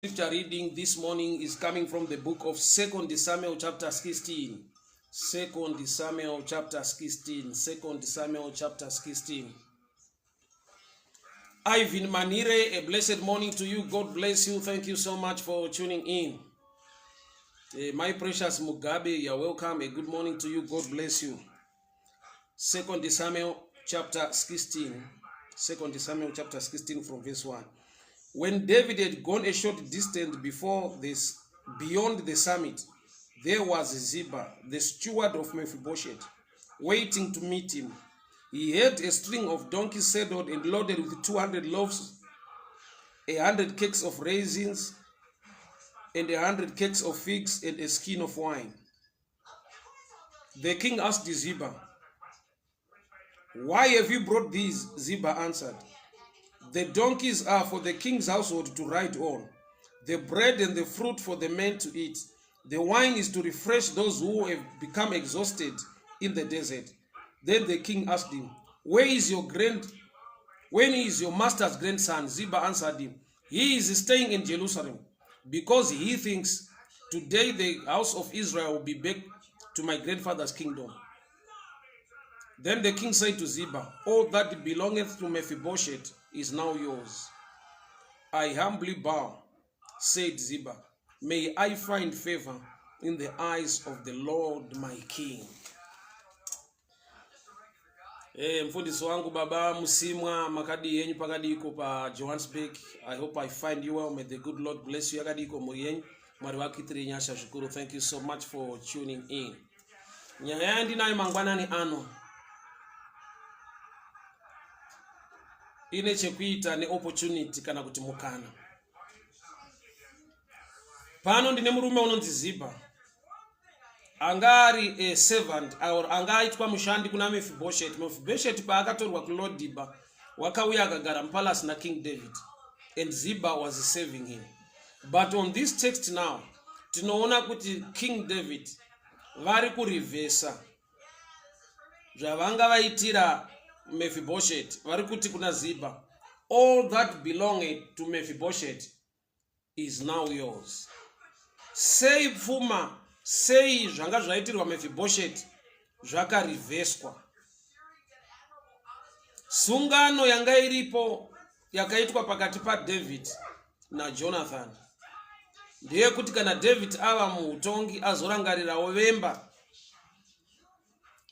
Scripture reading this morning is coming from the book of 2 Samuel chapter 16. 2 Samuel chapter 16. 2 Samuel chapter 16. Ivan Manire, a blessed morning to you. God bless you. Thank you so much for tuning in. My precious Mugabe, you're welcome. A good morning to you. God bless you. 2 Samuel chapter 16. 2 Samuel chapter 16 from verse 1. When David had gone a short distance before this, beyond the summit, there was Ziba, the steward of Mephibosheth, waiting to meet him. He had a string of donkeys saddled and loaded with 200 loaves, 100 cakes of raisins, and 100 cakes of figs, and a skin of wine. The king asked Ziba, Why have you brought these? Ziba answered, The donkeys are for the king's household to ride on, the bread and the fruit for the men to eat. The wine is to refresh those who have become exhausted in the desert. Then the king asked him, Where is your grand when is your master's grandson? Ziba answered him, He is staying in Jerusalem because he thinks today the house of Israel will be back to my grandfather's kingdom. Then the king said to Ziba, All that belongeth to Mephibosheth is now yours. I humbly bow, said Ziba. May I find favor in the eyes of the Lord my king. Hey, eh, mfundisi wangu baba Musimwa makadii yenyu pakadiiko paJohannesburg. I hope I find you well. May the good Lord bless you. Yakadiiko mhuri yenyu. Mwari vakuitirei nyasha zvikuru. Thank you so much for tuning in. Nyaya yandinayo mangwanani ano ine chekuita neopportunity kana kuti mukana. Pano ndine murume unonzi Ziba anga ari a servant or anga aitwa mushandi kuna Mephibosheth. Mephibosheth paakatorwa kuLodiba wakauya akagara mupalace naKing David and Ziba was serving him. But on this text now tinoona kuti King David vari kurivhesa zvavanga vaitira Mephibosheth. Vari kuti kuna Ziba, all that belonged to Mephibosheth is now yours. Sei pfuma, sei zvanga zvaitirwa Mephibosheth zvakarivheswa. Sungano yanga iripo yakaitwa pakati paDavid naJonathan ndeyekuti kana David ava muutongi azorangarirawo vemba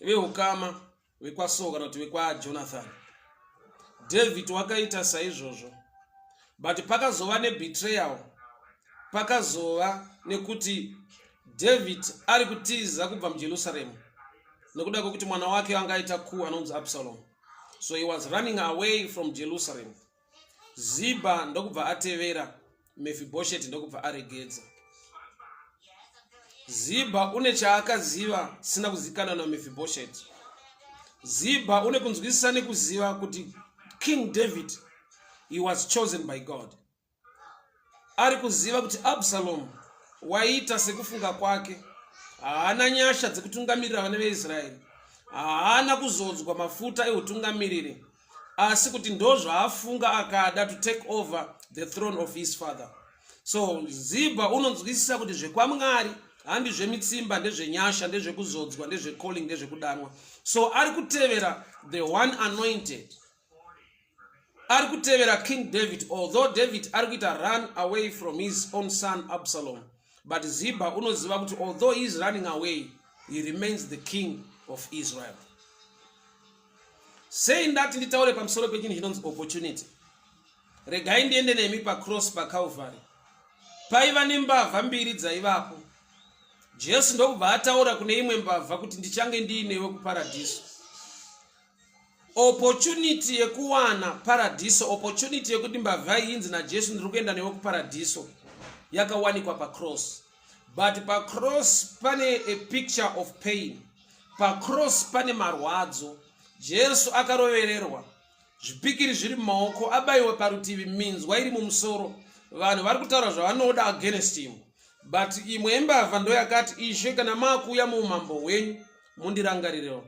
veukama vekwaSaul kana kuti vekwaJonathan. David wakaita saizvozvo, but pakazova nebetrayal, pakazova nekuti David ari kutiza kubva muJerusaremu nekuda kwekuti mwana wake anga aita coup anonzi Absalom. So he was running away from Jerusalem. Ziba ndokubva atevera Mephibosheth ndokubva aregedza. Ziba une chaakaziva sina kuzikanwa naMephibosheth. Ziba une kunzwisisa nekuziva kuti King David he was chosen by God. Ari kuziva kuti Absalom waiita sekufunga kwake, haana nyasha dzekutungamirira vana veIsraeri, haana kuzodzwa mafuta eutungamiriri, asi kuti ndozvaafunga akada to take over the throne of his father. So Ziba unonzwisisa kuti zvekwaMwari handi zvemitsimba, ndezvenyasha, ndezvekuzodzwa, ndezvecalling, ndezvekudanwa. So ari kutevera the one anointed, ari kutevera King David, although David ari kuita run away from his own son Absalom, but Ziba unoziva kuti although he is running away, he remains the king of Israel. Sei ndati nditaure pamusoro pechinhu chinonzi opportunity? Regai ndiende nemi pacross paCalvary. Paiva nembavha mbiri dzaivapo. Jesu ndokubva ataura kune imwe mbavha kuti ndichange ndiinewe kuparadhiso. Opportunity yekuwana paradhiso, opportunity yekuti mbavha iyi inzi naJesu ndiri kuenda newe kuparadhiso yakawanikwa pacross. But pacross pane a picture of pain. Pacross pane marwadzo. Jesu akarovererwa, zvipikiri zviri mumaoko, abayiwa parutivi, minzwa iri mumusoro. Vanhu vari kutaura zvavanoda against him. But imwe yembavha ndoyakati, Ishe, kana maakuuya muumambo hwenyu, mundirangarirewo.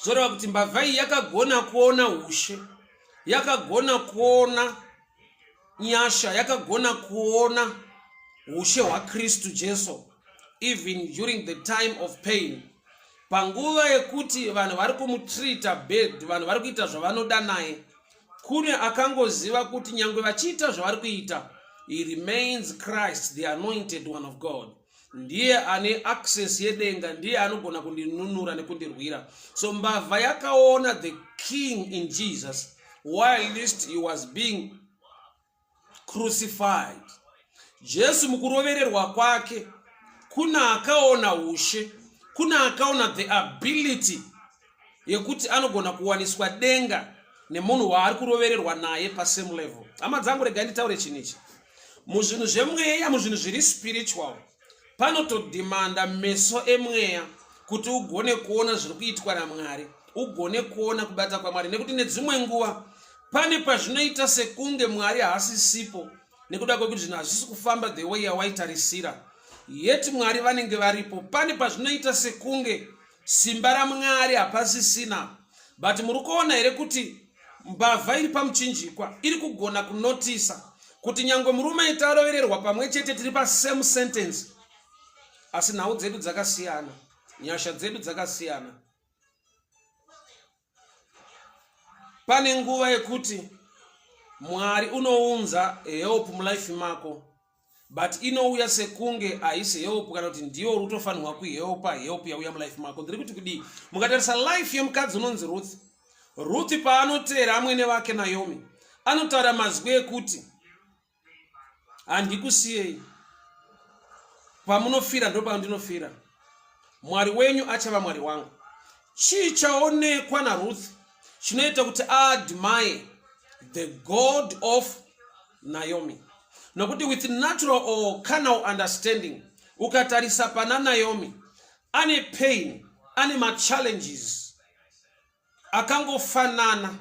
Zvoreva kuti mbavha iyi yakagona kuona ushe, yakagona kuona Nyasha yakagona kuona ushe hwaKristu Jesu even during the time of pain. Panguva yekuti vanhu vari kumutreata bad, vanhu vari kuita zvavanoda naye, kune akangoziva kuti nyangwe vachiita zvavari kuita, he remains Christ, the anointed one of God. Ndiye ane access yedenga, ndiye anogona kundinunura nekundirwira. So mbavha yakaona the king in Jesus whilst he was being crucified. Jesu mukurovererwa kwake kuna akaona ushe, kuna akaona the ability yekuti anogona kuwaniswa denga nemunhu waari kurovererwa naye pasame level. Hama dzangu, regai nditaure chinhu ichi. Muzvinhu zvemweya, muzvinhu zviri spiritual, panotodhimanda meso emweya kuti ugone kuona zviri kuitwa naMwari, ugone kuona kubata kwaMwari, nekuti nedzimwe nguva pane pazvinoita sekunge Mwari haasisipo nekuda kwekuti zvinhu hazvisi kufamba the way yawaitarisira, yet Mwari vanenge varipo. Pane pazvinoita sekunge simba raMwari hapasisina, but muri kuona here kuti mbavha iri pamuchinjikwa iri kugona kunotisa kuti nyangwe murume itarovererwa pamwe chete, tiri pasame sentence, asi nhau dzedu dzakasiyana, nyasha dzedu dzakasiyana. Pane nguva yekuti Mwari unounza help mulife mako, but inouya sekunge haisi help, kana kuti ndiyo uri kutofanirwa kuhelpa help yauya mulife mako. Ndiri kuti kudii? Mukatarisa life yemukadzi unonzi Ruth, Ruth paanoteera amwene vake Naomi, anotaura mazwi ekuti, handikusiyei, pamunofira ndopandinofira, Mwari wenyu achava Mwari wangu. Chii chaonekwa naRuth chinoita kuti aadmire the God of Naomi? Nokuti with natural or carnal understanding, ukatarisa pana Naomi, ane pain, ane machallenges akangofanana,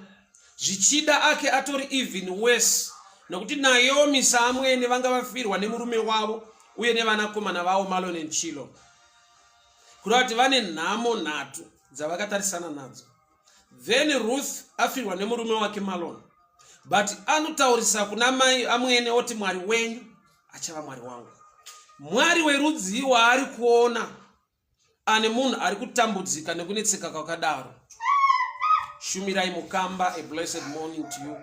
zvichida ake atori even worse, nokuti Naomi saamwene vanga vafirwa nemurume wavo uye nevanakomana vavo Malon and Chilo, kureva kuti vane nhamo nhatu dzavakatarisana nadzo. Then Ruth afirwa nemurume wake Malon, but anotaurisa kuna mai amwene oti, Mwari wenyu achava Mwari wangu. Mwari werudzii waari kuona ane munhu ari kutambudzika nekunetseka kwakadaro? Shumirai Mukamba, a blessed morning to you.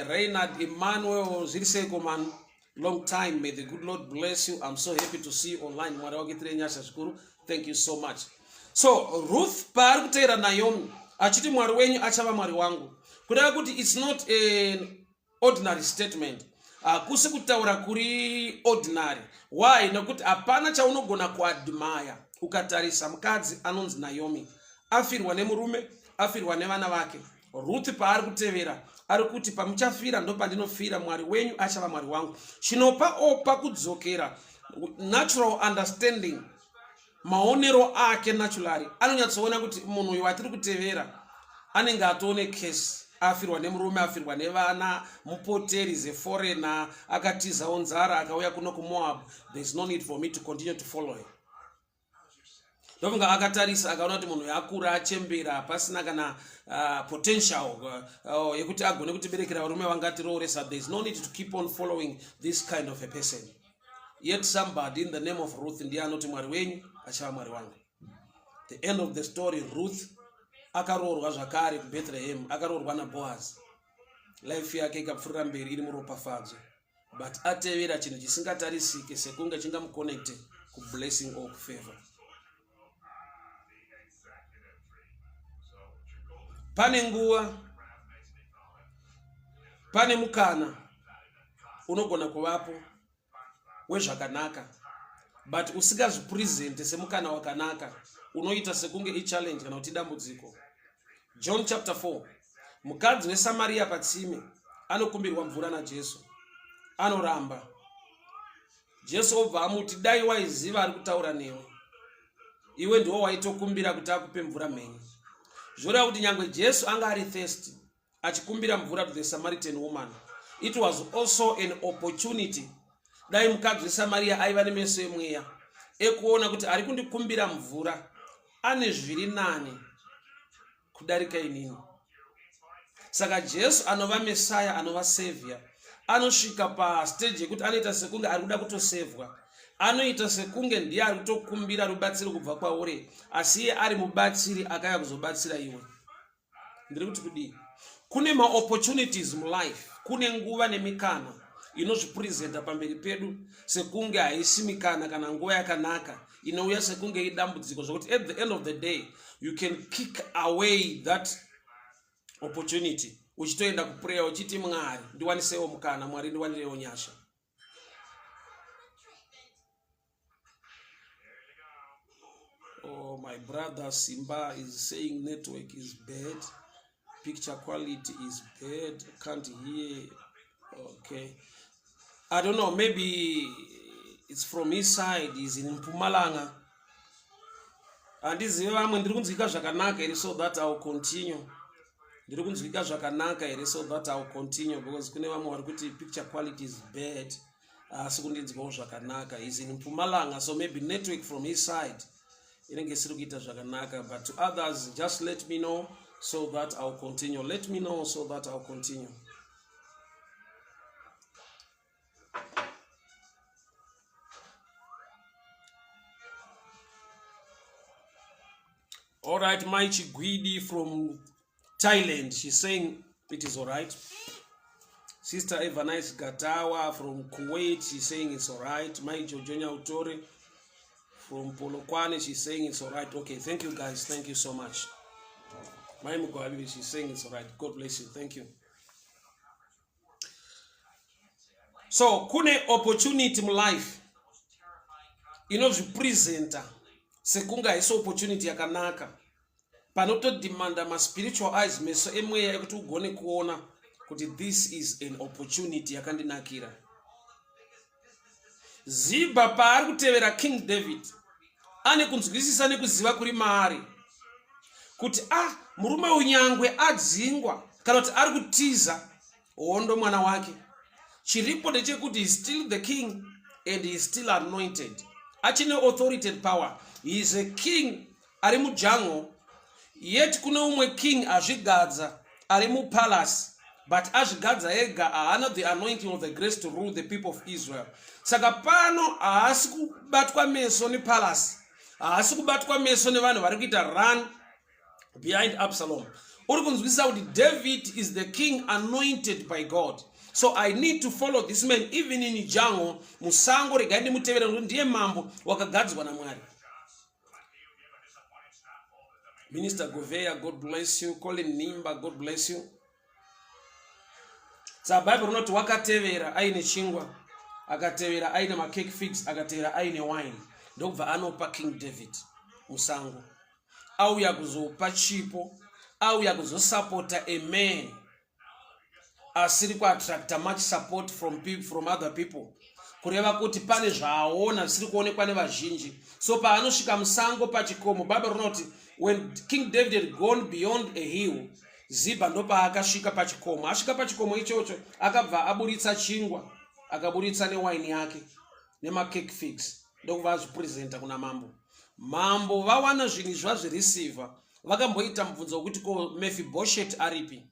Reynard Emmanuel, zviri seiko man? Long time. May the good Lord bless you. I'm so happy to see you online. Mwari wakuitire nyasha zvikuru. Thank you so much. So Ruth paari kuteera Naomi achiti, Mwari wenyu achava Mwari wangu, kureva kuti it's not an ordinary statement, hakusi kutaura kuri ordinary. Why? Nekuti hapana chaunogona kuadmire ukatarisa mukadzi anonzi Naomi, afirwa nemurume, afirwa nevana vake. Ruth paari kutevera ari kuti, pamuchafira ndopandinofira, Mwari wenyu achava Mwari wangu. Chinopa opa kudzokera natural understanding, maonero ake naturally anonyatsoona kuti munhu uyu watiri kutevera anenge atoone case, afirwa nemurume, afirwa nevana, mupoteri, zeforeigner, akatizawo nzara akauya kuno kuMoab. There is no need for me to continue to follow him. Ndofunga akatarisa akaona kuti munhu yakura, achembera, pasina kana potential yekuti agone kutiberekera varume vangatirooresa. There is no need to keep on following this kind of a person. Yet somebody in the name of Ruth ndiye anoti, Mwari wenyu achava Mwari wangu. The end of the story, Ruth akaroorwa zvakare kuBethlehem, akaroorwa naBoaz, life yake ikapfuurira mberi iri muropafadzo, but atevera chinhu chisingatarisike sekunge chingamuconnecte kublessing or kufavor. Pane nguva, pane mukana unogona kuvapo wezvakanaka, but usingazvipresente semukana wakanaka, unoita sekunge ichallenge kana kuti dambudziko. John chapter 4, mukadzi weSamariya patsime anokumbirwa mvura naJesu, anoramba. Jesu obva amuti, dai waiziva ari kutaura newe iwe, ndiwo waitokumbira kuti akupe mvura mhenyu. Zvoreva kuti nyange Jesu anga ari thirsty achikumbira mvura to the Samaritan woman, it was also an opportunity. Dai mukadzi weSamariya aiva nemeso emweya ekuona kuti ari kundikumbira mvura ane zviri nani kudarika inini. Saka Jesu anova Mesaya, anova Savior. Anosvika pastage yekuti anoita sekunge ari kuda kutosevhwa, anoita sekunge ndiye ari kutokumbira rubatsiro kubva kwauri, asi iye ari mubatsiri akauya kuzobatsira iwe. Ndiri kuti kudii? Kune maopportunities mulife, kune nguva nemikana inozvipresenta pamberi pedu sekunge haisi mikana kana nguva yakanaka, inouya sekunge idambudziko, zvekuti at the end of the day you can kick away that opportunity uchitoenda kuprayer uchiti Mwari ndiwanisewo mukana, Mwari ndiwanirewo nyasha. Oh, my brother Simba is saying network is bad, picture quality is bad, can't hear. Okay, I don't know, maybe it's from his side, he's in Mpumalanga. Handizive vamwe, ndiri kunzwika zvakanaka here so that I'll continue. Ndiri kunzwika zvakanaka here so that I'll continue, because kune vamwe vari kuti picture quality is bad, asi kundinzwawo zvakanaka. He's in Mpumalanga, so maybe network from his side inenge isiri kuita zvakanaka, but to others just let me know so that I'll continue. Let me know so that I'll continue. All right, Mai Chigwidi from Thailand, she's saying it is all right. Sister Evanice Gatawa from Kuwait, she's saying it's all right. Mai Jojo Nyautore from Polokwane, she's saying it's all right. Okay, thank you guys. Thank you so much. Mai Mugwabi, she's saying it's all right. God bless you. Thank you. So kune opportunity mulife inozvipresenta sekunge haisi opportunity yakanaka, panotodemanda maspiritual eyes, meso emweya ekuti ugone kuona kuti this is an opportunity yakandinakira. Zibha paari kutevera King David ane kunzwisisa nekuziva kuri maari kuti ah, murume uyu nyangwe adzingwa kana kuti ari kutiza hondo mwana wake, chiripo ndechekuti he still the king and he still anointed, achine authority and power. He is a king ari mujango, yet kune umwe king azvigadza ari mupalace, but azvigadza ega, haana the anointing of the grace to rule the people of Israel. Saka pano haasi kubatwa meso nepalace, haasi kubatwa meso nevanhu vari kuita run behind Absalom. Uri kunzwisisa kuti David is the king anointed by God, so I need to follow this man even in jango, musango, regai ndimutevere nekuti ndiye mambo wakagadzwa naMwari. Minister Govea, God bless you. Colin Nimba, God bless you. Saka Bible rinoti wakatevera aine chingwa, akatevera aine macake figs, akatevera aine wine, ndokubva anopa King David musango. Auya kuzopa chipo, auya kuzosapota a man asiri kuattracta much support from, people, from other people, kureva kuti pane zvaaona zvisiri kuonekwa nevazhinji. So paanosvika musango pachikomo, Bible rinoti when King David had gone beyond a hill, Zibha ndopaakasvika pachikomo. Asvika pachikomo ichocho akabva aburitsa chingwa, akaburitsa newaini yake nemacake figs, ndokubva azvipresenta kuna mambo. Mambo vawana zvinhu izvi vazvireceiva, vakamboita mubvunzo wekuti ko Mefiboshet aripi?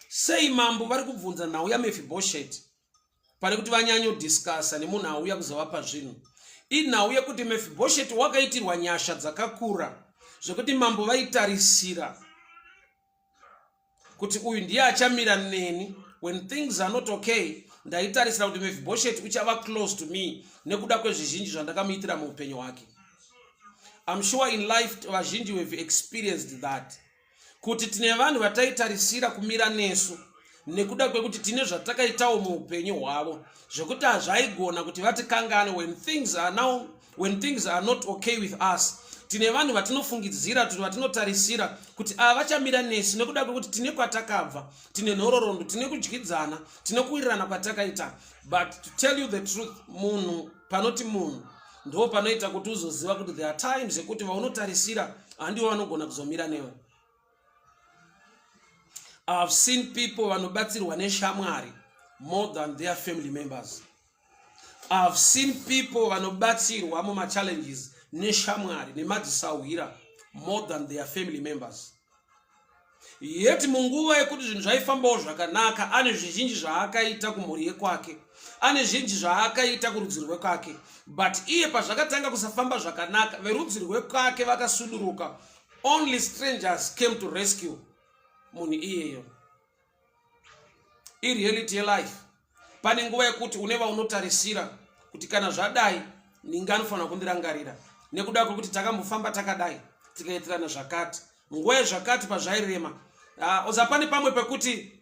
Sei mambo vari kubvunza nhau yaMefiboshet pane kuti vanyanyodiscasa nemunhu auya kuzovapa zvinhu? Inhau yekuti Mefiboshet wakaitirwa nyasha dzakakura zvekuti mambo vaitarisira kuti uyu ndiye achamira neni when things are not okay. Ndaitarisira kuti Mefiboshet uchava close to me nekuda kwezvizhinji zvandakamuitira muupenyu hwake. I'm sure in life vazhinji we've experienced that, kuti tine vanhu vataitarisira kumira nesu nekuda kwekuti tine zvatakaitawo muupenyu hwavo, zvekuti hazvaigona kuti vatikangane when things are now, when things are not okay with us. Tine vanhu vatinofungidzira, tine vatinotarisira kuti ava vachamira nesu nekuda kwekuti tine kwatakabva, tine nhororondo, tine kudyidzana, tine kuwirirana kwatakaita. But to tell you the truth, munhu panoti munhu ndo panoita kuti uzoziva kuti there are times yekuti vaunotarisira handivo vanogona kuzomira newe. I've seen people vanobatsirwa neshamwari more than their family members. I've seen people vanobatsirwa mumachallenges neshamwari nemadzisahwira more than their family members. Yet munguva yekuti zvinhu zvaifambawo zvakanaka, ane zvizhinji zvaakaita kumhuri yekwake, ane zhinji zvaakaita kurudzi rwekwake, but iye pazvakatanga kusafamba zvakanaka, verudzi rwekwake vakasuduruka. Only strangers came to rescue munhu iyeyo. Ireality yelife. Pane nguva yekuti une vaunotarisira kuti kana zvadai ninge anofanira kundirangarira nekuda kwekuti takambofamba takadai tikaitirana zvakati nguva yezvakati pazvairema. Oza pane pamwe pekuti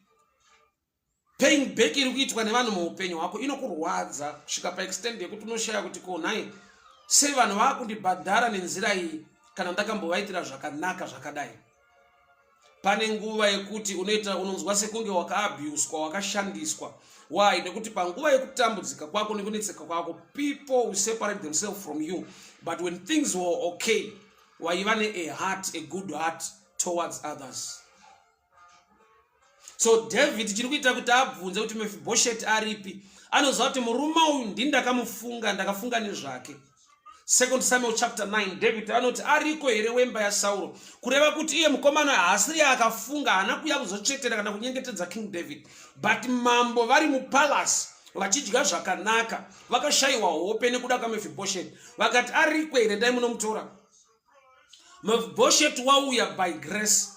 paying back iri kuitwa nevanhu muupenyu hwako inokurwadza kusvika paextend yekuti unoshaya kuti ko nhai sei vanhu vaakundibhadhara nenzira iyi kana ndakambovaitira zvakanaka zvakadai. Pane nguva yekuti unoita unonzwa sekunge wakaabuswa, wakashandiswa. Why? Nekuti panguva yekutambudzika kwako nekunetseka kwako, people will separate themselves from you, but when things were okay, waiva ne a heart, a good heart towards others. So David chiri kuita kuti abvunze kuti Mephibosheth aripi, anoziva kuti murume uyu ndini ndakamufunga, ndakafunga nezvake. 2 Samuel chapter 9, David anoti ariko here wemba yaSauro, kureva kuti iye mukomana haasiri akafunga, haana kuuya kuzotsvetera kana kunyengetedza King David, but mambo vari mupalace vachidya zvakanaka, vakashayiwa hope nekuda kwaMephibosheth, vakati ariko here, ndai munomutora. Mephibosheth wauya by grace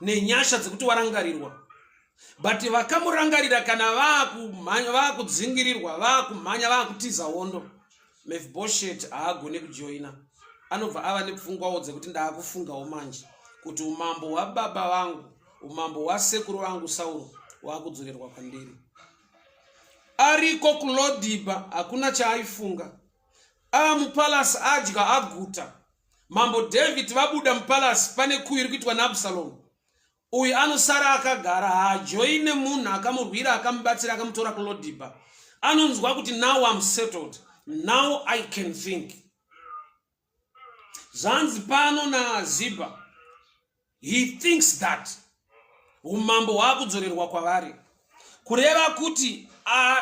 nenyasha dzekuti warangarirwa, but vakamurangarira kana vaakudzingirirwa, vaakumhanya, vaakutiza hondo. Mephibosheth haagone kujoina, anobva ava nepfungwawo dzekuti ndaakufungawo manje kuti umambo hwababa vangu, umambo hwasekuru vangu Sauro waakudzorerwa kwandiri. Ariko kuLodhiba hakuna chaaifunga. Amupalasi adya aguta. Mambo David vabuda mupalasi, pane kuyu iri kuitwa naAbsalomu. Uyu anosara akagara, haajoine munhu akamurwira, akamubatsira, akamutora kuLodhiba. Anonzwa kuti now I'm settled, now I can think. Zvanzi pano naZibha, he thinks that umambo hwaakudzorerwa kwavari, kureva kuti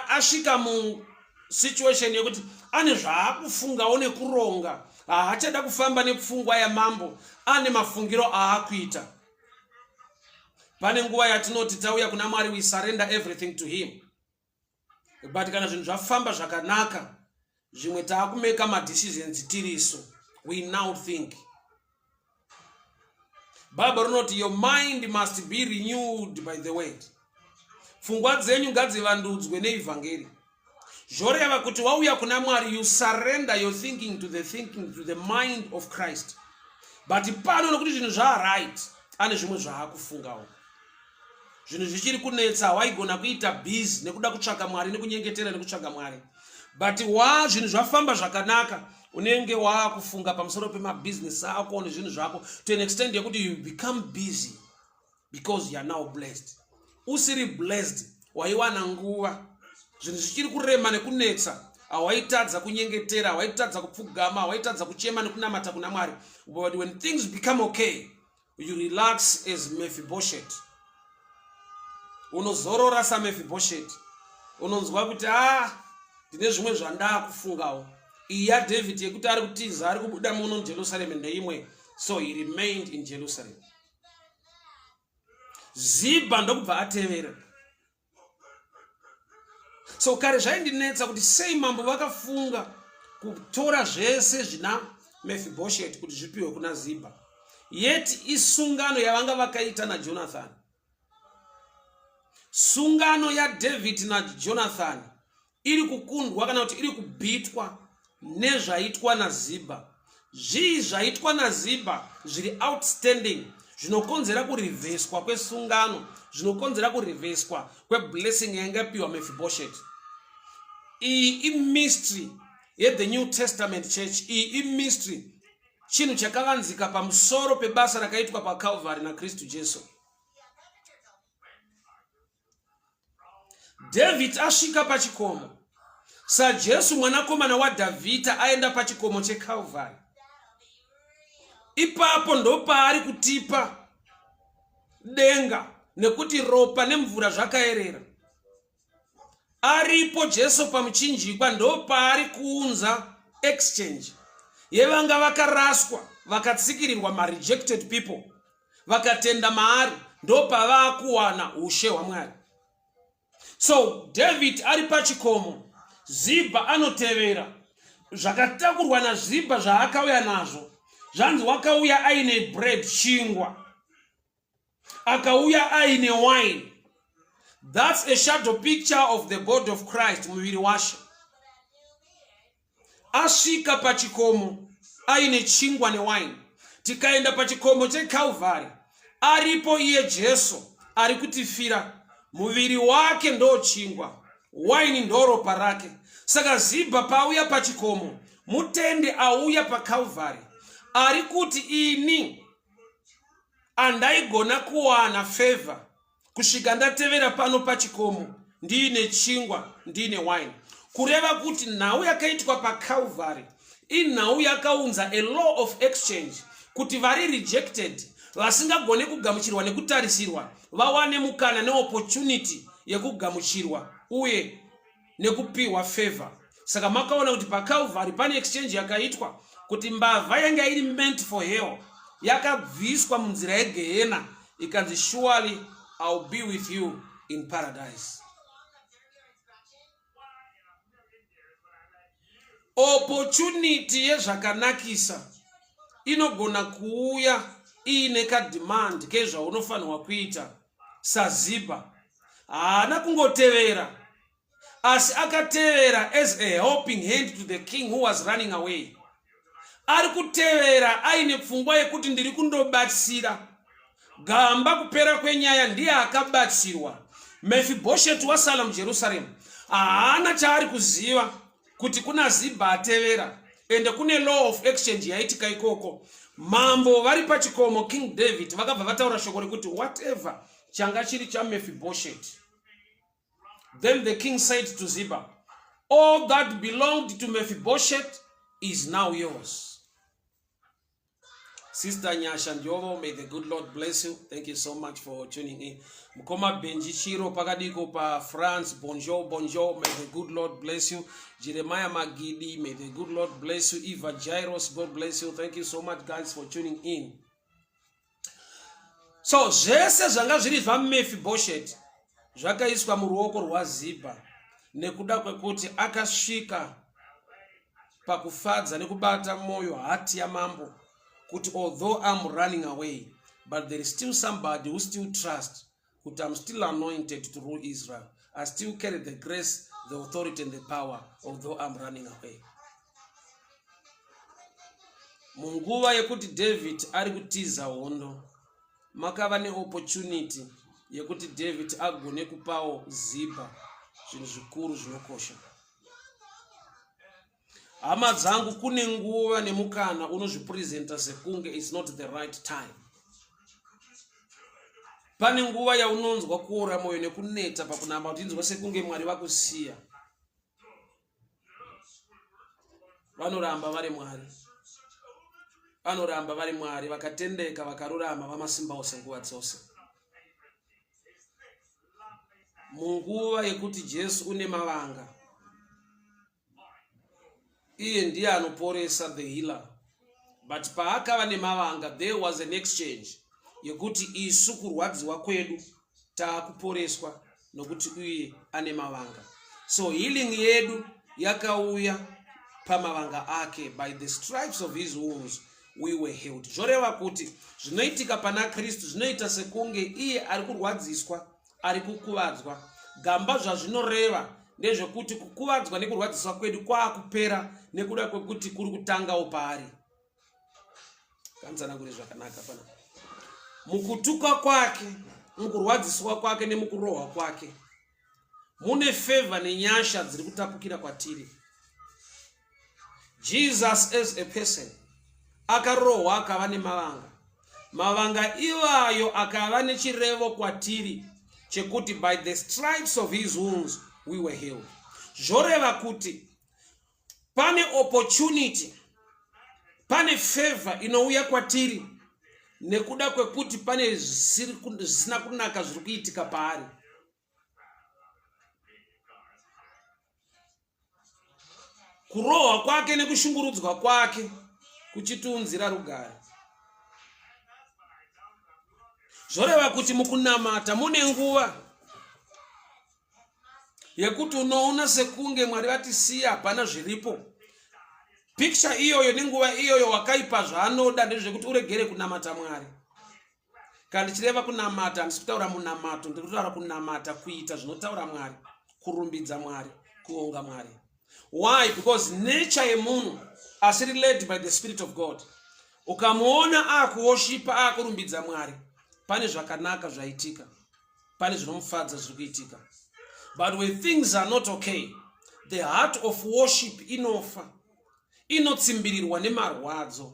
asvika musituation yekuti ane zvaakufungawo nekuronga, haachada kufamba nepfungwa yamambo, ane mafungiro aakuita. Pane nguva yatinoti tauya kuna Mwari, we surrender everything to him, but kana zvinhu zvafamba zvakanaka, zvimwe taakumeka madecisions tiriso. We now think. Bible rinoti your mind must be renewed by the word. Pfungwa dzenyu ngadzivandudzwe neivhangeri. Zvoreva kuti wauya kuna Mwari, you surrender your thinking to the thinking, to the mind of Christ. But pano nokuti zvinhu zvaaright, ane zvimwe zvaakufungawo. Zvinhu zvichiri kunetsa, waigona kuita busy nekuda kutsvaka Mwari nekunyengetera nekutsvaga Mwari, but wa zvinhu zvafamba zvakanaka, unenge waakufunga pamusoro pemabhizinesi ako nezvinhu zvako to an extent yekuti you become busy because you are now blessed. Usiri blessed waiwana nguva, zvinhu zvichiri kurema nekunetsa, hawaitadza kunyengetera, hawaitadza kupfugama, hawaitadza kuchema nekunamata kuna Mwari. But when things become okay, you relax as Mephibosheth. Unozorora saMephibosheth, unonzwa kuti ah, ndine zvimwe zvandaakufungawo. Iyi yaDavid yekuti ari kutiza, ari kubuda muno muJerusalem ndeimwe. So he remained in Jerusalem. Zibha ndokubva atevera. So kare zvaindinetsa kuti sei mambo vakafunga kutora zvese zvina Mephibosheth kuti zvipiwe kuna Zibha, yet isungano yavanga vakaita naJonathan. Sungano yaDavid naJonathan iri kukundwa kana kuti iri kubhitwa nezvaitwa naZibha. Zvii zvaitwa naZibha zviri outstanding zvinokonzera kurivheswa kwesungano, zvinokonzera kurivheswa kweblessing yainge yapiwa Mephibosheth? Iyi imystery yethe New Testament Church. Iyi imystery, chinhu chakavanzika pamusoro pebasa rakaitwa paCalvary naKristu Jesu. David asvika pachikomo saJesu mwanakomana waDhavhidha aenda pachikomo cheCalvary. Ipapo ndopaari kutipa denga, nekuti ropa nemvura zvakaerera. Aripo Jesu pamuchinjikwa, ndopaari kuunza exchange yevanga vakaraswa, vakatsikirirwa, marejected people. Vakatenda maari ndopavaakuwana ushe hwaMwari. So David ari pachikomo, Zibha anotevera. Zvakatakurwa naZibha zvaakauya nazvo, zvanzi wakauya aine bread, chingwa, akauya aine wine. That's a shadow picture of the body of Christ, muviri waShe. Asvika pachikomo aine chingwa newaini. Tikaenda pachikomo cheCalvary, aripo iye Jesu ari kutifira. Muviri wake ndo chingwa, waini ndo ropa rake. Saka Zibha paauya pachikomo, mutendi auya paCalvary ari kuti ini andaigona kuwana favor kusvika ndatevera pano pachikomo ndiine chingwa ndiine wine. Kureva kuti nhau yakaitwa paCalvary inhau yakaunza a law of exchange kuti vari rejected, vasingagone kugamuchirwa nekutarisirwa, vawane mukana neopportunity yekugamuchirwa uye nekupiwa favor. Saka makaona kuti paCalvary pane exchange yakaitwa kuti mbavha yanga iri meant for hell yakabviswa munzira yegehena ikanzi surely I'll be with you in paradise. Opportunity yezvakanakisa inogona kuuya iine kademand kezvaunofanirwa kuita. SaZibha haana kungotevera, asi akatevera as a helping hand to the king who was running away. Ari kutevera aine pfungwa yekuti ndiri kundobatsira gamba. Kupera kwenyaya ndiye akabatsirwa. Mefibhosheti wasala muJerusaremu, haana chaari kuziva kuti kuna Zibha atevera, ende kune law of exchange yaitika ikoko. Mambo vari pachikomo, King David, vakabva vataura shoko rekuti whatever changa chiri chaMefibhosheti. Then the king said to Ziba, all that belonged to Mephibosheth is now yours. Sister Nyasha Ndiovo, may the good Lord bless you. Thank you so much for tuning in. Mukoma Benji Chiro pakadiko pa France, bonjour, bonjour. May the good Lord bless you. Jeremiah Magidi, may the good Lord bless you. Eva Jairus, God bless you. Thank you so much guys for tuning in. So zvese zvanga zviri zvaMephibosheth zvakaiswa muruoko rwaZibha nekuda kwekuti akasvika pakufadza nekubata mwoyo hati yamambo kuti although I'm running away, but there is still somebody who still trust kuti I'm still anointed to rule Israel. I still carry the grace, the authority and the power, although I'm running away. Munguva yekuti David ari kutiza hondo, makava neopportunity yekuti David agone kupawo Zibha zvinhu zvikuru zvinokosha. Hama dzangu, kune nguva nemukana unozvipresenta sekunge it's not the right time. Pane nguva yaunonzwa kuora mwoyo nekuneta pakunama, uchinzwa sekunge Mwari vakusiya. Vanoramba vari Mwari, vanoramba vari Mwari vakatendeka, vakarurama, vamasimba ose nguva dzose. Munguva yekuti Jesu une mavanga, iye ndiye anoporesa, the healer, but paakava nemavanga there was an exchange yekuti isu kurwadziwa kwedu taakuporeswa nokuti uye ane mavanga. So healing yedu yakauya pamavanga ake. By the stripes of his wounds we were healed. Zvoreva kuti zvinoitika pana Kristu zvinoita sekunge iye ari kurwadziswa, ari kukuvadzwa. Gamba, zvazvinoreva ndezvekuti kukuvadzwa nekurwadziswa kwedu kwaakupera nekuda kwekuti kuri kutangawo paari. Kanzanangure zvakanaka pana mukutukwa kwake, mukurwadziswa kwake nemukurohwa kwake mune favor nenyasha dziri kutapukira kwatiri. Jesus as a person akarohwa, akava nemavanga. Mavanga ivayo akava nechirevo kwatiri chekuti by the stripes of his wounds we were healed. Zvoreva kuti pane opportunity, pane favor inouya kwatiri nekuda kwekuti pane zvisina kunaka zviri kuitika paari. Kurohwa kwake nekushungurudzwa kwake kuchitiunzira rugare. Zvoreva kuti mukunamata mune nguva yekuti unoona sekunge Mwari vatisiya, hapana zviripo. Picture iyoyo nenguva iyoyo wakaipa zvaanoda ndezvekuti uregere kunamata Mwari. Kana ndichireva kunamata, handisi kutaura munamato, ndiri kutaura kunamata, kuita zvinotaura Mwari, kurumbidza Mwari, kuonga Mwari. Why? Because nature yemunhu asiri led by the spirit of God, ukamuona akuwoshipa, akurumbidza Mwari, pane zvakanaka zvaitika, pane zvinomufadza zviri kuitika. But when things are not okay, the heart of worship inofa, inotsimbirirwa nemarwadzo.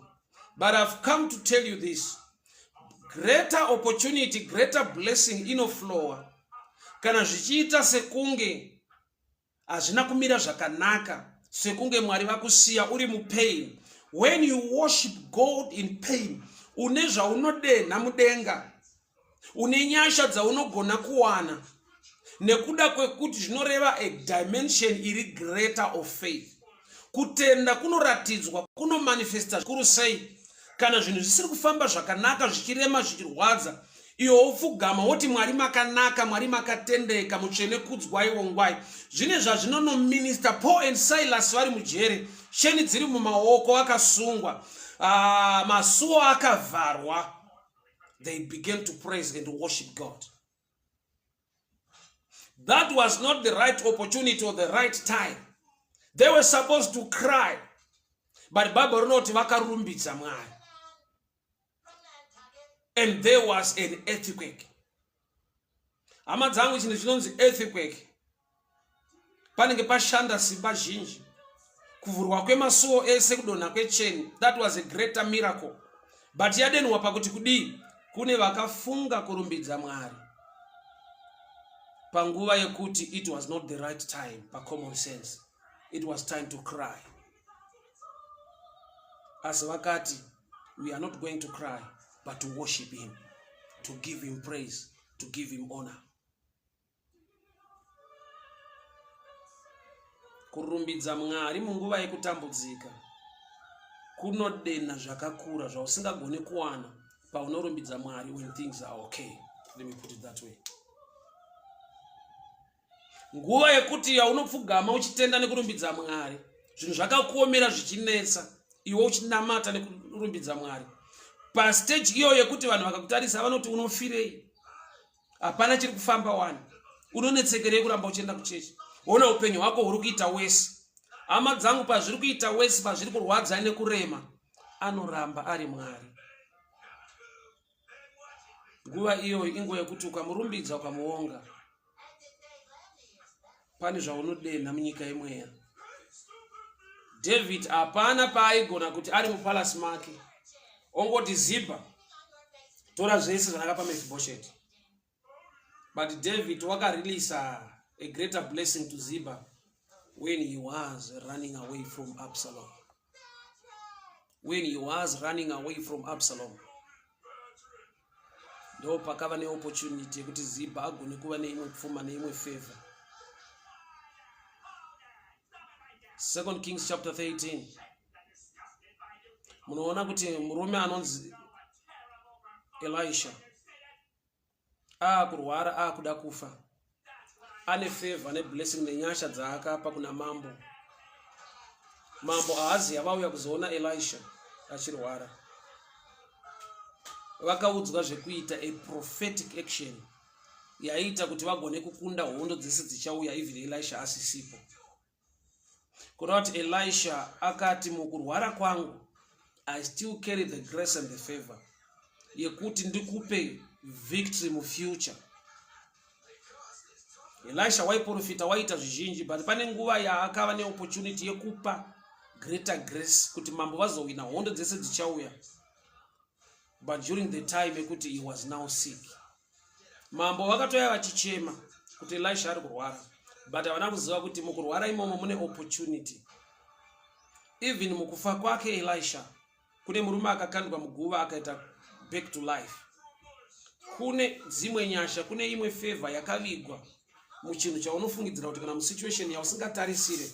But I've come to tell you this: greater opportunity, greater blessing inoflowa kana zvichiita sekunge hazvina kumira zvakanaka, sekunge Mwari vakusiya uri mupain. When you worship God in pain, une zvaunodenha mudenga, une nyasha dzaunogona kuwana nekuda kwekuti zvinoreva a dimension iri greater of faith. Kutenda kunoratidzwa, kunomanifesta zvikuru sei kana zvinhu zvisiri kufamba zvakanaka, zvichirema, zvichirwadza. Iwe wopfugama woti, "Mwari makanaka, Mwari makatendeka, mutsvene kudzwai, wongwai." Zvine zvazvinonominista. Paul and Silas vari mujere, sheni dziri mumaoko, akasungwa, masuo akavharwa, they began to praise and worship God. That was not the right opportunity or the right time. They were supposed to cry, but Bible rinoti vakarumbidza Mwari and there was an earthquake. Hama dzangu, chinhu chinonzi earthquake, panenge pashanda simba zhinji, kuvhurwa kwemasuo ese, kudonha kwecheni. That was a greater miracle, but yadenhwa pakuti kudii? Kune vakafunga kurumbidza Mwari panguva yekuti it was not the right time. Pacommon sense, it was time to cry, asi vakati, "We are not going to cry, but to worship him, to give him praise, to give him honor." Kurumbidza Mwari munguva yekutambudzika kunodenha zvakakura zvausingagoni kuwana paunorumbidza Mwari when things are okay. Let me put it that way. Nguva yekuti yaunopfugama uchitenda nekurumbidza Mwari, zvinhu zvakakuomera, zvichinetsa, iwe uchinamata nekurumbidza Mwari, pastage iyoyo yekuti vanhu vakakutarisa vanoti, "Unofirei? Hapana chiri kufamba wani. Unonetsekerei kuramba uchienda kuchechi? Ona upenyu hwako huri kuita wese." Hama dzangu, pazviri kuita wese, pazviri kurwadza nekurema, anoramba ari Mwari. Nguva iyoyo inguva yekuti ukamurumbidza, ukamuonga, pane zvaunodenha munyika yemweya. David hapana paaigona kuti ari mupalasi make ongoti, "Zibha, tora zvese zvandakapa Mephibosheth." But David wakareleasa a greater blessing to Ziba when he was running away from Absalom. When he was running away from Absalom, ndo pakava neopportunity yekuti Ziba agone kuva neimwe pfuma, neimwe favor. Second Kings chapter 13, munoona kuti murume anonzi Elisha aakurwara, aakuda kufa, ane favor neblessing nenyasha dzaakapa kuna mambo. Mambo Ahaziya vauya kuzoona Elisha achirwara. Vakaudzwa zvekuita, a prophetic action yaiita kuti vagone kukunda hondo dzese dzichauya even Elisha asisipo. Kureva kuti Elisha akati, "Mukurwara kwangu I still carry the grace and the favor yekuti ndikupe victory mufuture." Elisha waiprofita, waiita zvizhinji, but pane nguva yaakava neopportunity yekupa greater grace kuti mambo vazowina hondo dzese dzichauya. But during the time yekuti he was now sick, mambo vakatoya vachichema kuti Elisha ari kurwara, but havana kuziva kuti mukurwara imomo mune opportunity. Even mukufa kwake Elisha, kune murume akakandwa muguva akaita back to life. Kune dzimwe nyasha, kune imwe favor yakavigwa muchinhu chaunofungidzira kuti kana musituation yausingatarisire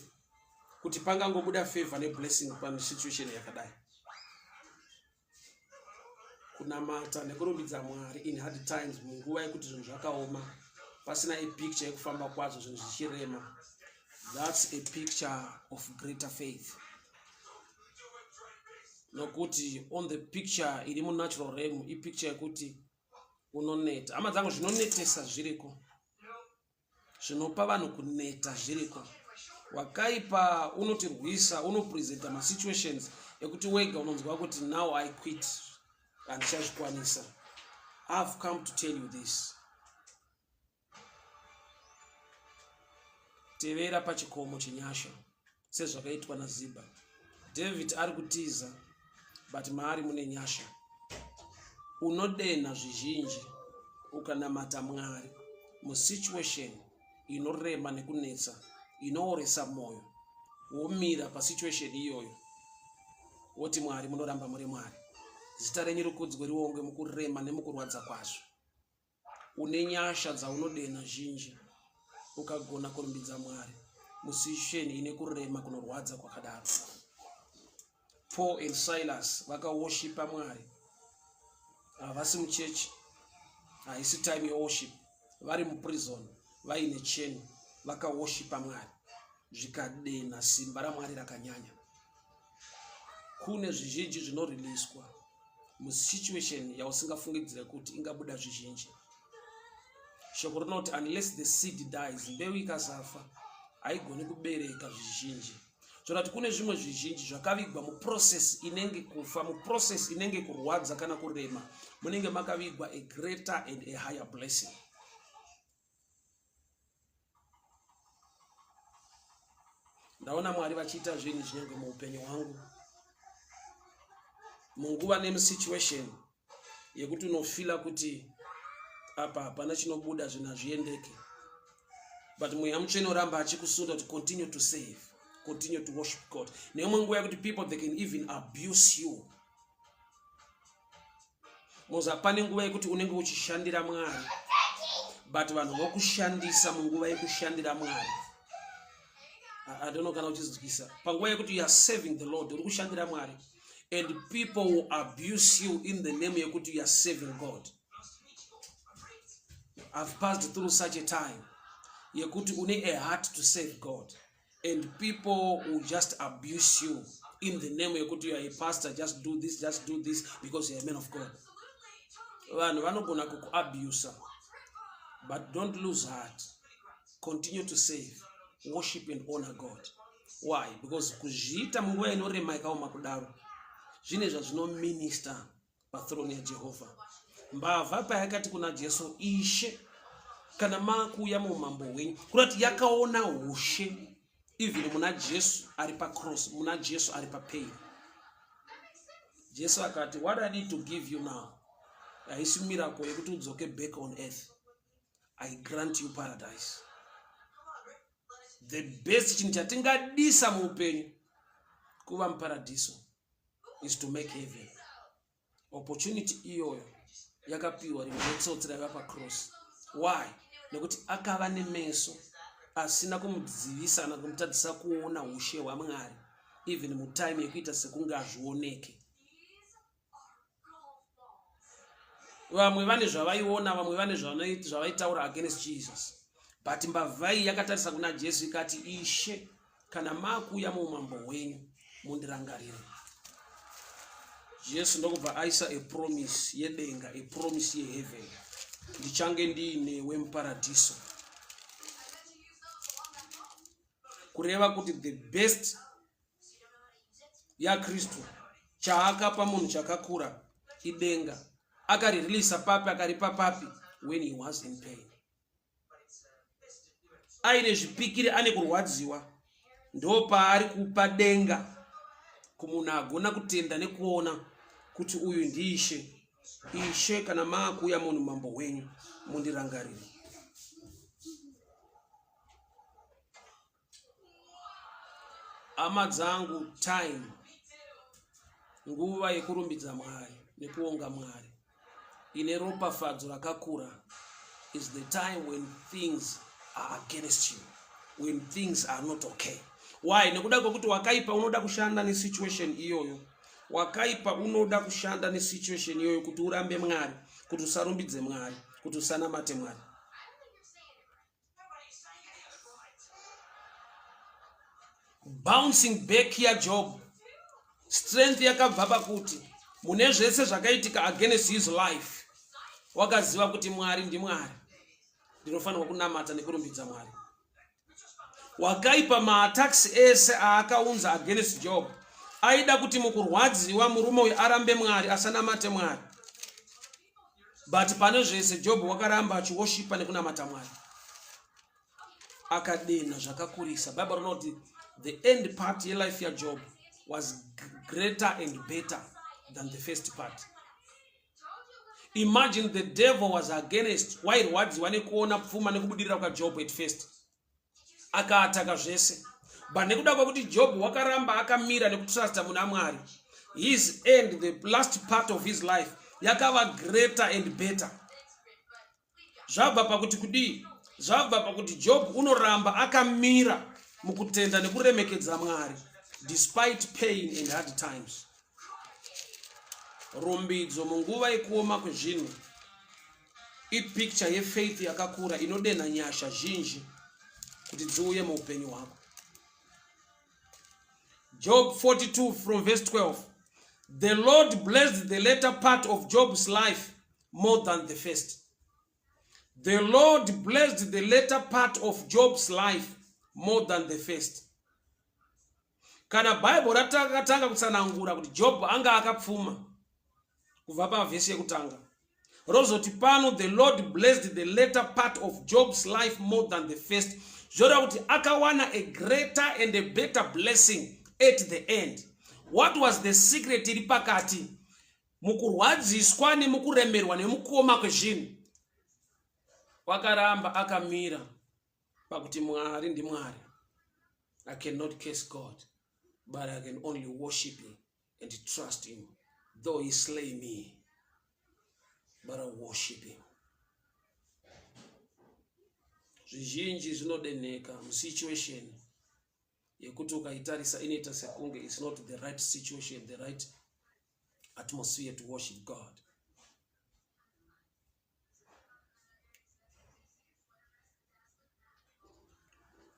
kuti pangangobuda favor neblessing pasituation yakadai. Kunamata nekurumbidza Mwari in hard times, munguva yekuti zvinhu zvakaoma, pasina a picture yekufamba kwazvo, zvinhu zvichirema, that's a picture of greater faith. Nokuti on the picture iri munatural realm ipicture yekuti unoneta. Hama dzangu, zvinonetesa zviriko, zvinopa vanhu kuneta zviriko. Wakaipa unotirwisa, unopresenta masituations ekuti wega unonzwa kuti now I quit, handichazvikwanisa. I've come to tell you this: tevera pachikomo chenyasha sezvakaitwa naZibha. David ari kutiza, but maari mune nyasha. Unodenha zvizhinji ukanamata Mwari musituation inorema nekunetsa, inooresa mwoyo, womira pasituation iyoyo woti, Mwari, munoramba muri Mwari, zita renyu rikudzwe riongwe mukurema nemukurwadza kwazvo. Une nyasha dzaunodenha zhinji ukagona kurumbidza Mwari musituation ine kurema kunorwadza kwakadaro. Paul and Silas vakawoshipa Mwari. Havasi muchechi, haisi time yeworship, vari muprison vaine cheni, vakawoshipa Mwari zvikadena simba raMwari rakanyanya. Kune zvizhinji zvinoriliswa musituation yausingafungidzire kuti ingabuda zvizhinji. Shoko rinoti unless the seed dies, mbeu ikasafa haigoni kubereka zvizhinji. Zvorati kune zvimwe zvizhinji zvakavigwa muprocess inenge kufa, muprocess inenge kurwadza kana kurema, munenge makavigwa a greater and a higher blessing. Ndaona Mwari vachiita zvinhu zvinyange muupenyu hwangu munguva nemusituation yekuti unofila kuti apa hapana chinobuda, zvinhu hazviendeke, but Mweya Mutsvene oramba achikusunda kuti continue to save, continue to worship God. Neimwe nguva yekuti people, they can even abuse you. Moza pane nguva yekuti unenge uchishandira Mwari, but vanhu vokushandisa munguva yekushandira Mwari. I don't know kana uchizwisisa. Panguva yekuti you are serving the Lord, uri kushandira Mwari, and people will abuse you in the name yekuti you are serving God. I've passed through such a time yekuti une a heart to save God and people will just abuse you in the name yekuti you are a pastor. Just do this, just do this because you are a man of God. Vanhu vanogona kukuabusa, but don't lose heart. Continue to save, worship and honor God. Why? Because kuzviita munguva inorema yakaoma kudaro zvine zvazvinominista pathrone yaJehovha. Mbavha payakati kuna Jesu, "Ishe, kana makuuya muumambo hwenyu," kurati yakaona ushe even muna Jesu ari pacross, muna Jesu ari papain. Jesu akati, "What I need to give you now haisi miracle yekuti udzoke back on earth. I grant you paradise." The best chinhu chatingadisa muupenyu kuva muparadhiso is to make heaven. Opportunity iyoyo yakapiwa rimwe retsotsi raiva pacross. Why? Nekuti akava nemeso asina kumudzivisa kana kumutadzisa kuona ushe hwaMwari even mutime yekuita sekunge hazvioneke. Vamwe vane zvavaiona, vamwe vane zvavaitaura against Jesus, but mbavha iyi yakatarisa kuna Jesu ikati, "Ishe, kana makuuya muumambo hwenyu, mundirangarire." Jesu ndokubva aisa a promise yedenga, a promise yeheaven: "Ndichange ndiinewe muparadhiso." Kureva kuti the best yaKristu, chaakapa munhu chakakura idenga. Akarireleasa papi? Akaripa papi? When he was in pain, aine zvipikiri, ane kurwadziwa, ndo paari kupa denga kumunhu agona kutenda nekuona kuti uyu ndiIshe. "Ishe, kana maakuuya munhu mambo hwenyu, mundirangarire." Hama dzangu, time, nguva yekurumbidza Mwari nekuonga Mwari ine ropafadzo rakakura is the time when things are against you, when things are not okay. Why? Nekuda kwekuti wakaipa unoda kushanda nesituation iyoyo. Wakaipa unoda kushanda nesituation iyoyo kuti urambe Mwari, kuti usarumbidze Mwari, kuti usanamate Mwari. Bouncing back yaJob, strength yakabva pakuti mune zvese zvakaitika against his life, wakaziva kuti Mwari ndiMwari, ndinofanirwa kunamata nekurumbidza Mwari. Wakaipa maattacks ese aakaunza against Job aida kuti mukurwadziwa murume uyu arambe Mwari, asanamate Mwari. But pane zvese Job wakaramba achiwoshipa nekunamata Mwari, akadenha zvakakurisa. Bible rinoti the end part yelife yaJob was greater and better than the first part. Imagine the devil was against, wairwadziwa nekuona pfuma nekubudirira kwaJob at first, akaataka zvese, but nekuda kwekuti Job wakaramba akamira nekutrusta muna Mwari, his end, the last part of his life yakava greater and better. Zvabva pakuti kudii? Zvabva pakuti Job unoramba akamira mukutenda nekuremekedza Mwari despite pain and hard times. Rumbidzo munguva yekuoma kwezvinhu ipicture yefaith yakakura inodenha nyasha zhinji kuti dziuye muupenyu hwako. Job 42 from verse 12. The Lord blessed the latter part of Job's life more than the first. The Lord blessed the latter part of Job's life more than the first. Kana Bible ratakatanga kutsanangura kuti Job anga akapfuma kubva pavhesi yekutanga, rozoti pano the Lord blessed the latter part of Job's life more than the first, zvoreva kuti akawana a greater and a better blessing at the end. What was the secret iri pakati mukurwadziswa nemukuremerwa nemukuoma kwezvinhu? Wakaramba akamira pakuti Mwari ndiMwari. I cannot curse God, but I can only worship him and trust him. Though he slay me, but I worship him. Zvizhinji zvinodenheka musituation yekuti ukaitarisa inoita sekunge it's not the right situation, the right atmosphere to worship God.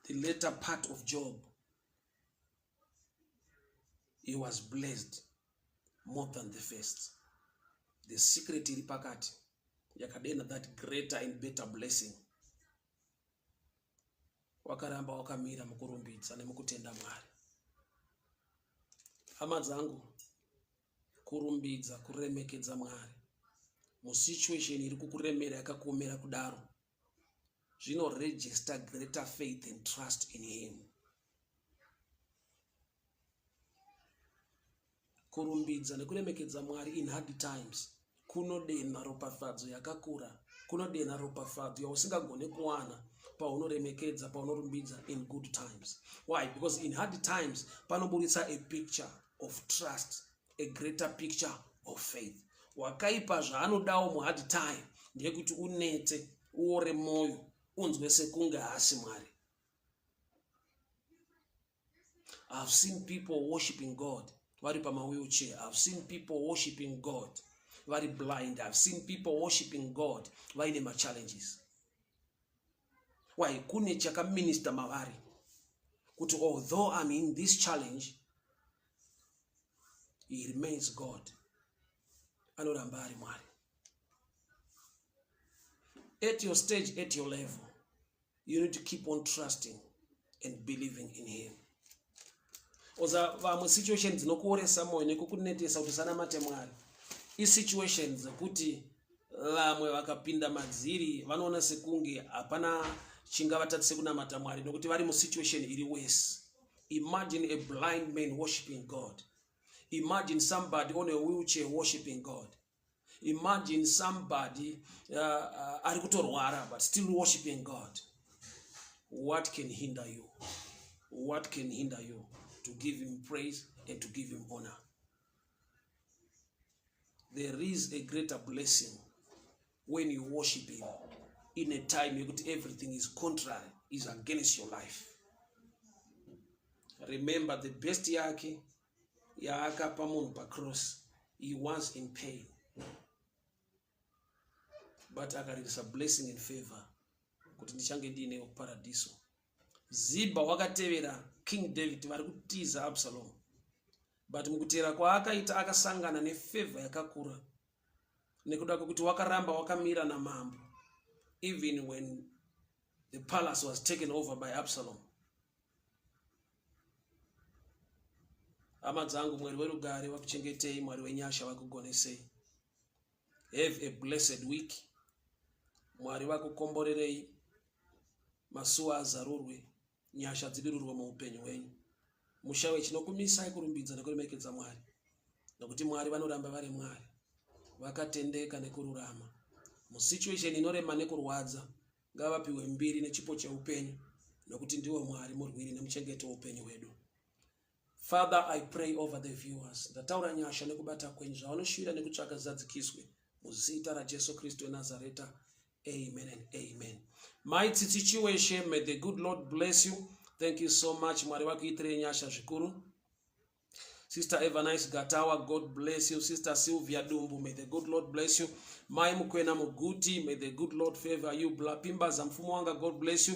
The later part of Job, he was blessed more than the first. The secret iri pakati yakadena that greater and better blessing. Wakaramba wakamira mukurumbidza nemukutenda Mwari. Hama dzangu, kurumbidza, kuremekedza Mwari musituation iri kukuremera yakakuomera kudaro zvinoregister greater faith and trust in him. Kurumbidza nekuremekedza Mwari in hard times kunodenha ropafadzo yakakura, kunodenha ropafadzo yausingagone kuwana paunoremekedza, paunorumbidza in good times. Why? Because in hard times panoburitsa a picture of trust, a greater picture of faith. Wakaipa zvaanodawo muhard time ndeyekuti unete, uore mwoyo, unzwe sekunge haasi Mwari. I've seen people worshiping God vari pamawheelchair. I've seen people worshiping God vari blind. I've seen people worshiping God vaine machallenges. Why? Kune chakaminista mavari kuti although I'm in this challenge, he remains God. Anoramba ari Mwari. At your stage, at your level, you need to keep on trusting and believing in him. Oza vamwe situation dzinokuoresa moyo nekukunetesa kuti usanamate Mwari isituation dzekuti vamwe vakapinda madziri vanoona sekunge hapana chingavatatise kunamata Mwari nokuti vari musituation iri worse. Imagine a blind man worshiping God. Imagine somebody on a wheelchair worshiping God. Imagine somebody ari kutorwara but still worshiping God. What can hinder you? What can hinder you to give him praise and to give him honor? There is a greater blessing when you worship him in a time yekuti everything is contrary, is against your life. Remember, the best yake yaakapa munhu pacross. He was in pain, but akaririsa blessing and favor kuti ndichange ndiinewo kuparadiso. Zibha wakatevera King David vari kutiza Absalom, but mukuteera kwaakaita akasangana nefavor yakakura nekuda kwekuti wakaramba wakamira namambo even when the palace was taken over by Absalom. Hama dzangu, Mwari werugare vakuchengetei, Mwari wenyasha vakugonesei. Have a blessed week. Mwari vakukomborerei, masuwa azarurwe, nyasha dzidururwe muupenyu hwenyu. Mushawe chinokumisai kurumbidza nekuremekedza Mwari, nokuti Mwari vanoramba vari Mwari vakatendeka nekururama. Musituation inorema nekurwadza, ngavapiwe mbiri nechipo cheupenyu, nokuti ndiwo Mwari murwiri nemuchengeti weupenyu hwedu. Father, I pray over the viewers. Ndataura nyasha nekubata kwenyu zvavanoshuvira nekutsvaka zizadzikiswe muzita raJesu Kristu weNazareta. Amen and amen. Mai Tsitsi Chiweshe, may the good Lord bless you. Thank you so much. Mwari vakuitirei nyasha zvikuru. Sister Evanice Gatawa, God bless you. Sister Sylvia Dumbu, may the good Lord bless you. Mai Mukwena Muguti, may the good Lord favor you. Blapimba Zamfumuwanga, God bless you.